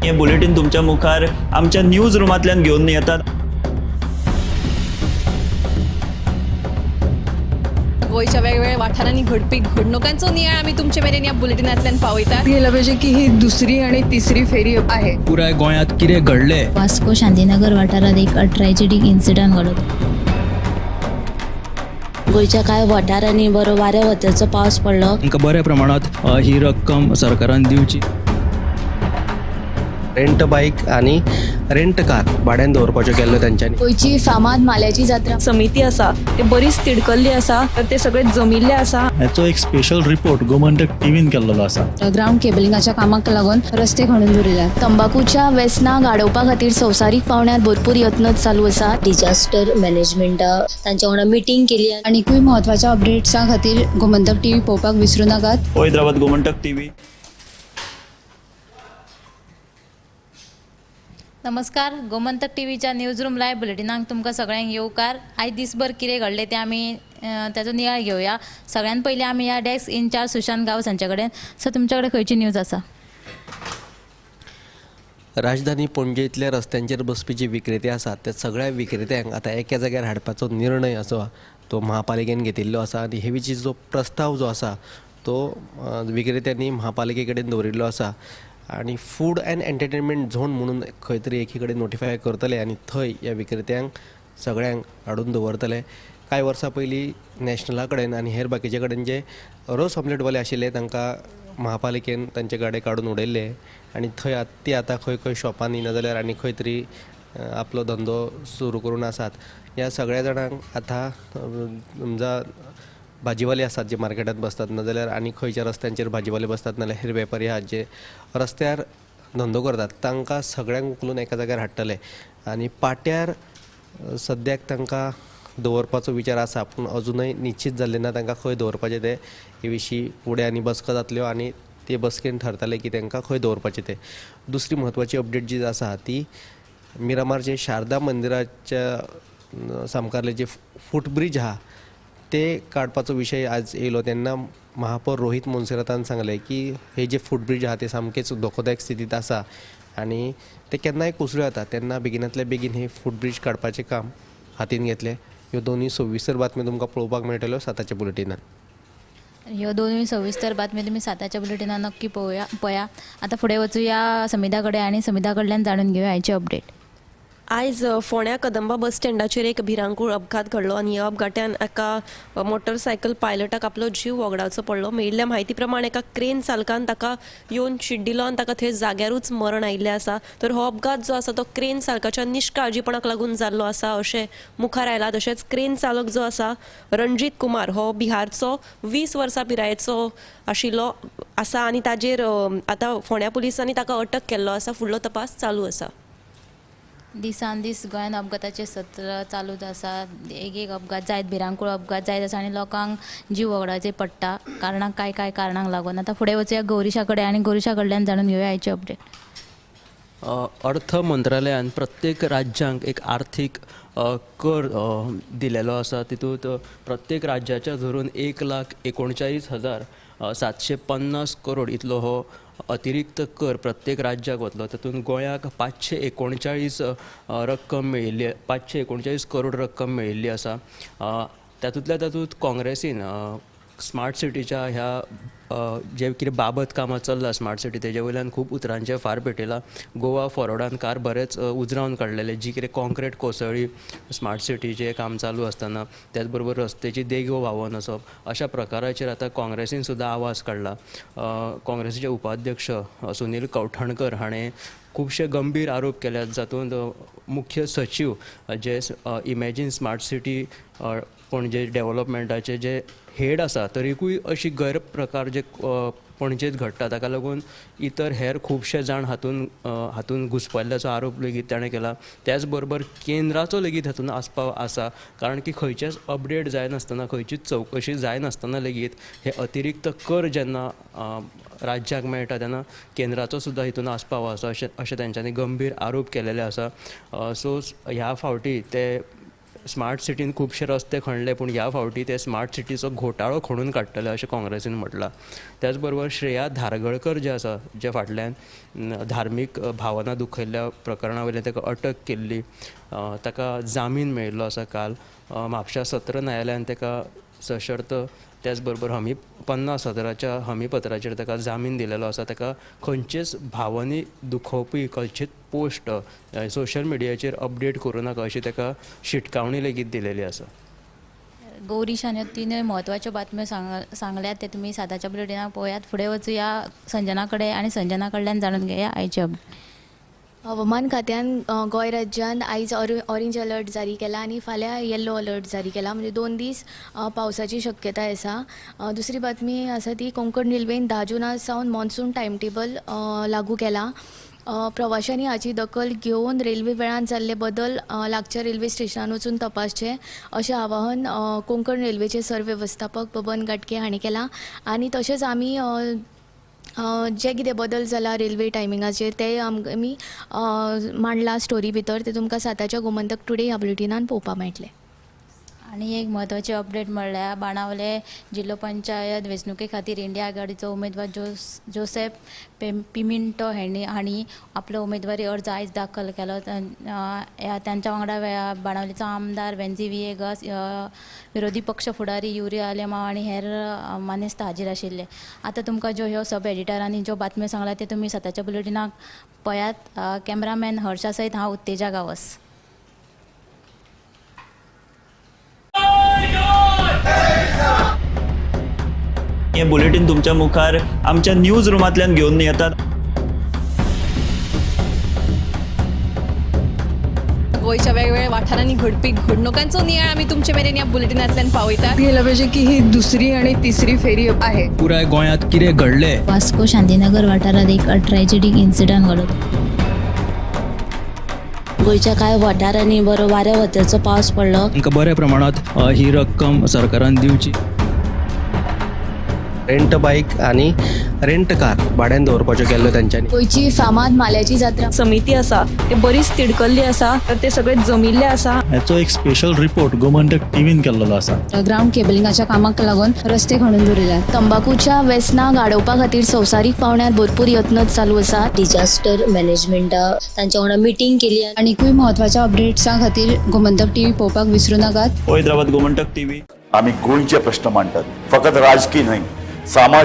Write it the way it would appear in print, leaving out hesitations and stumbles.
हे बुलेटीन तुमच्या मुखार आमच्या न्यूज रुमांतल्यान घेवन येतात. गोंयच्या वेगवेगळ्या वाठारांनी घडपी घडणुकांचो नियाळ आमी तुमचे मेरेन ह्या बुलेटिनांतल्यान पावयतात. गेलं पाहिजे की ही दुसरी आणि तिसरी फेरी आहे. पुराय गोंयांत कितें घडलें. वास्को शांतीनगर वाठारात एक ट्रॅजेडीक इन्सिडंट घडलो. गोंयच्या कांय वाठारांनी बरो वाऱ्या वताचो पावस पडलो. तांकां बऱ्या प्रमाणांत ही रक्कम सरकारान दिवची. रेंट बायक आनी रेंट कार भाड्यान दवरपाच्यो केल्ल्यो तेंच्यांनी. गोंयची फामाद माल्याची जात्रा समिती आसा ते बरीच तिडकल्ली आसा, तर ते सगळे जमिल्ले आसा. हाचो एक स्पेशल रिपोर्ट गोमंतक टीव्हीन केल्लो आसा. ग्रावंड केबलिंगाच्या कामाक लागून रस्ते खणून दवरिल्यात. तंबाकूच्या वेसनाक आडोवपा खातीर संवसारीक पावंड्यार भरपूर यत्न चालू आसा. डिजास्टर मॅनेजमेंटा तांच्या वांगडा मिटींग केली. आनीकूय म्हत्वाच्या अपडेट्सां खातीर गोमंतक टीव्ही पळोवपाक विसरू नाकात. पळयत रावात गोमंतक टीव्ही. नमस्कार, गोमंतक टीव्हीच्या न्यूज रूम लायव्ह बुलेटिनाक तुमकां सगळ्यांक येवकार. आयज दिसभर कितें घडलें तें आमी ताचो नियाळ घेवया. सगळ्यान पयलीं आमी ह्या डेस्क इन्चार्ज सुशांत गांवस हांचे कडेन. सर, तुमच्या कडेन खंयची न्यूज आसा? राजधानी पणजेंतल्या रस्त्यांचेर बसपी जे विक्रेते आसात त्या सगळ्या विक्रेत्यांक आतां एका जाग्यार हाडपाचो निर्णय आसा तो महापालिकेन घेतिल्लो आसा आनी हे विशीं जो प्रस्ताव जो आसा तो विक्रेत्यांनी महापालिके कडेन दवरिल्लो आसा. आनी फूड अँड एंटरटेनमेंट झोन म्हणून खंय तरी एकी कडेन नोटिफाय करतले आनी थंय ह्या विक्रेत्यांक सगळ्यांक हाडून दवरतले. कांय वर्सां पयलीं नॅशनला कडेन आनी हेर बाकीचे कडेन जे रोस ऑमलेटवाले आशिल्ले तांकां महापालिकेन तांचे गाडे काडून उडयल्ले आनी थंय ती आतां खंय खंय शॉपांनी नाजाल्यार आनी खंय तरी आपलो धंदो सुरू करून आसात. ह्या सगळ्या जाणांक आतां समजा भाजीवाले आसात जे मार्केटांत बसतात नाजाल्यार आनी खंयच्या रस्त्यांचेर भाजीवाले बसतात नाजाल्यार हेर वेपारी आहात जे रस्त्यार धंदो करतात तांकां सगळ्यांक उखलून एका जाग्यार हाडटले आनी पाट्यार सद्याक तांकां दवरपाचो विचार आसा, पूण अजुनय निश्चीत जाल्लें ना तांकां खंय दवरपाचें तें. हे विशीं फुडें आनी बसका जातल्यो आनी ते बसकेन ठरतलें की तांकां खंय दवरपाचें तें. दुसरी म्हत्वाची अपडेट जी आसा ती मिरामारचे शारदा मंदिराच्या सामकारले जे फुटब्रीज आहा ते काडपाचो विशय आज येयलो तेन्ना महापौर रोहित मोन्सेरातान सांगलें की हे जे फुटब्रीज आहा ते सामकेच धोकोदायक स्थितींत आसा आनी ते केन्नाय कोसळूं येता, तेन्ना बेगिनांतले बेगीन हे फुटब्रीज काडपाचें काम हातीन घेतलें. ह्यो दोनूय सविस्तर बातम्यो तुमकां पळोवपाक मेळटल्यो साताच्या बुलेटिनान. ह्यो दोनूय सविस्तर बातम्यो तुमी साताच्या बुलेटिनान नक्की पळया. आतां फुडें वचुया समिधा कडेन आनी समिधा कडल्यान जाणून घेवया आयची अपडेट. आयज फोंड्या कदंबा बस स्टँडाचेर एक भिरांकूळ अपघात घडलो आनी ह्या अपघातान एका मोटरसायकल पायलटाक आपलो जीव वगडावचो पडलो. मेळिल्ल्या म्हायती प्रमाण एका क्रेन चालकान ताका येवन चिड्डिलो आनी ताका थंय जाग्यारूच मरण आयिल्लें आसा. तर हो अपघात जो आसा तो क्रेन चालकाच्या निश्काळजीपणाक लागून जाल्लो आसा अशें मुखार आयलां. तशेंच क्रेन चालक जो आसा रणजीत कुमार हो बिहारचो 20 वर्सां पिरायेचो आशिल्लो आसा आनी ताजेर आतां फोंड्या पुलिसांनी ताका अटक केल्लो आसा. फुडलो तपास चालू आसा. दिसान दीस गोंयांत अपघाताचे सत्र चालूच आसा. एक एक अपघात जायत, भिरांकूळ अपघात जायत आसा आनी लोकांक जीव वगडावचे पडटा कारणाक कांय कांय कारणांक लागून. आतां फुडें वचुया गौरीशा कडेन आनी गौरीशा कडल्यान जाणून घेवया आयची अपडेट. अर्थ मंत्रालयान प्रत्येक राज्यांक एक आर्थीक कर दिलेलो आसा. तितूंत प्रत्येक राज्याच्या धरून 1,39,750 करोड इतलो हो अतिरिक्त कर प्रत्येक राज्याक वतलो. तातूंत गोंयाक 539 रक्कम मेळिल्ली, 539 करोड रक्कम मेळिल्ली आसा. तातूंतल्या तातूंत काँग्रेसीन स्मार्ट सिटीच्या ह्या जे कितें बाबत कामां चल्लां स्मार्ट सिटी तेजे वयल्यान खूब उतरांचे फार पेटयला. गोवा फॉरवर्डान कार बरेंच उजरावन काडलेले, जी कितें कॉन्क्रीट कोसळ्ळी स्मार्ट सिटीचें काम चालू आसतना, त्याच बरोबर रस्त्याची देगो व्हांवोन वचप अशा प्रकाराचेर आतां काँग्रेसीन सुद्दां आवाज काडला. काँग्रेसीचे उपाध्यक्ष सुनील कवठणकर हाणें खुबशे गंभीर आरोप केल्यात, जातूंत मुख्य सचीव जे इमॅजीन स्मार्ट सिटी पणजे डेव्हलपमेंटाचे जे हेड आसा तरीकूय अशी गैरप्रकार जे पणजेंत घडटा ताका लागून इतर हेर खुबशे जाण हातूंत घुस्पल्ल्याचो आरोप लेगीत ताणें केला. त्याच बरोबर केंद्राचो लेगीत हातूंत आस्पाव आसा, कारण की खंयचेच अपडेट जायनासतना, खंयचीच चवकशी जायनासतना लेगीत हे अतिरिक्त कर जेन्ना राज्याक मेळटा तेन्ना केंद्राचो सुद्दां हितून आस्पाव आसा अशें तेंच्यांनी गंभीर आरोप केलेले आसा. सो ह्या फावटी ते स्मार्ट सिटीन खुबशे रस्ते खणले पूण ह्या फावटी ते स्मार्ट सिटीचो घोटाळो खणून काडटले अशें काँग्रेसीन म्हटलां. त्याच बरोबर श्रेया धारगळकर जे आसा, जे फाटल्यान धार्मीक भावना दुखयल्ल्या प्रकरणा वयल्यान ताका अटक केल्ली, ताका जामीन मेळिल्लो आसा काल. म्हापशा सत्र न्यायालयान ताका सशर्त त्याच बरोबर हमी 50,000 हमीपत्राचेर ताका जामीन दिलेलो आसा. ताका खंयचेच भावनी दुखोवपी खंयचेच पोस्ट सोशल मिडियाचेर अपडेट करूं नाका अशी ताका शिटकावणी लेगीत दिलेली आसा. गौरीशान ह्यो तिनूय म्हत्वाच्यो बातम्यो सांगल्यात ते तुमी साताच्या बुलेटिनाक पळयात. फुडें वचुया संजना कडेन आनी संजना कडल्यान जाणून घेया आयचे अपडेट. हवामान खात्यान गोंय राज्यांत आयज ऑरेंज अलर्ट जारी केला आनी फाल्यां येल्लो अलर्ट जारी केला, म्हणजे 2 दीस पावसाची शक्यताय आसा. दुसरी बातमी आसा ती कोंकण रेल्वेन 10 जुना सावन मॉन्सून टायमटेबल लागू केला. प्रवाशांनी हाची दखल घेवन रेल्वे वेळान जाल्ले बदल लागच्या रेल्वे स्टेशनान वचून तपासचे अशें आवाहन कोंकण रेल्वेचे सरवेवस्थापक बबन गाटके हांणी केलां. आनी तशेंच आमी जे कितें बदल जाला रेल्वे टायमिंगाचेर ते आमी मांडला स्टोरी भितर, ते तुमकां साताच्या गोमंतक टुडे ह्या बुलेटिनान पळोवपाक मेळटलें. आनी एक म्हत्वाची अपडेट म्हणल्यार बाणावले जिल्लो पंचायत वेंचणुके खातीर इंडिया आघाडीचो उमेदवार जोसेफ पिमिंटो हांणी आपलो उमेदवारी अर्ज आयज दाखल केलो. तांच्या वांगडा बाणावलेचो आमदार वेन्झी व्हिएगस, विरोधी पक्ष फुडारी युरी आलेमाव आनी हेर मानेस्त हाजीर आशिल्ले. आतां तुमकां ज्यो ह्यो सब एडिटरांनी ज्यो बातम्यो सांगल्या त्यो तुमी साताच्या बुलेटिनाक पळयात. कॅमेरामॅन हर्षा सयत हांव उत्तेजा गांवस. हे बुलेटीन तुमच्या मुखार आमच्या न्यूज रुमांतल्यान घेवन येतात. गोंयच्या वेगवेगळ्या वाठारांनी घडपी घडणुकांचो नियाळ आमी तुमचे मेरेन ह्या बुलेटिनांतल्यान पावयतात. गेला पाहिजे की ही दुसरी आणि तिसरी फेरी आहे. पुराय गोंयांत कितें घडलें, वास्को शांतीनगर वाठारांत एक ट्रॅजेडीक इन्सिडंट घडलो. गोंयच्या कांय वाठारांनी बरो वाऱ्या वताचो पावस पडलो. तांकां बऱ्या प्रमाणांत ही रक्कम सरकारान दिवची. रेंट बायक आनी रेंट कार भाड्यान दवरपाच्यो केल्ल्यो तेंच्यांनी. गोंयची फामाद माल्याची जात्रा समिती आसा ते बरीच तिडकल्ली आसा, तर ते सगळे जमिल्ले आसा. हाचो एक स्पेशल रिपोर्ट गोमंतक टीव्हीन केल्लो आसा. ग्रावंड केबलिंगाच्या कामाक लागून रस्ते खणून दवरिल्यात. तंबाकूच्या वेसनाक आडोवपा खातीर संवसारीक पावंड्यार भरपूर यत्न चालू आसात. डिजास्टर मॅनेजमेंटा तांच्या वांगडा मिटींग केली. आनीकूय म्हत्वाच्या अपडेट्सां खातीर गोमंतक टीव्ही पळोवपाक विसरूं नाकात. पळयत रावात गोमंतक टीव्ही. आमी गोंयचे प्रश्न मांडटात, फकत राजकीय न्हय, सामाजीक.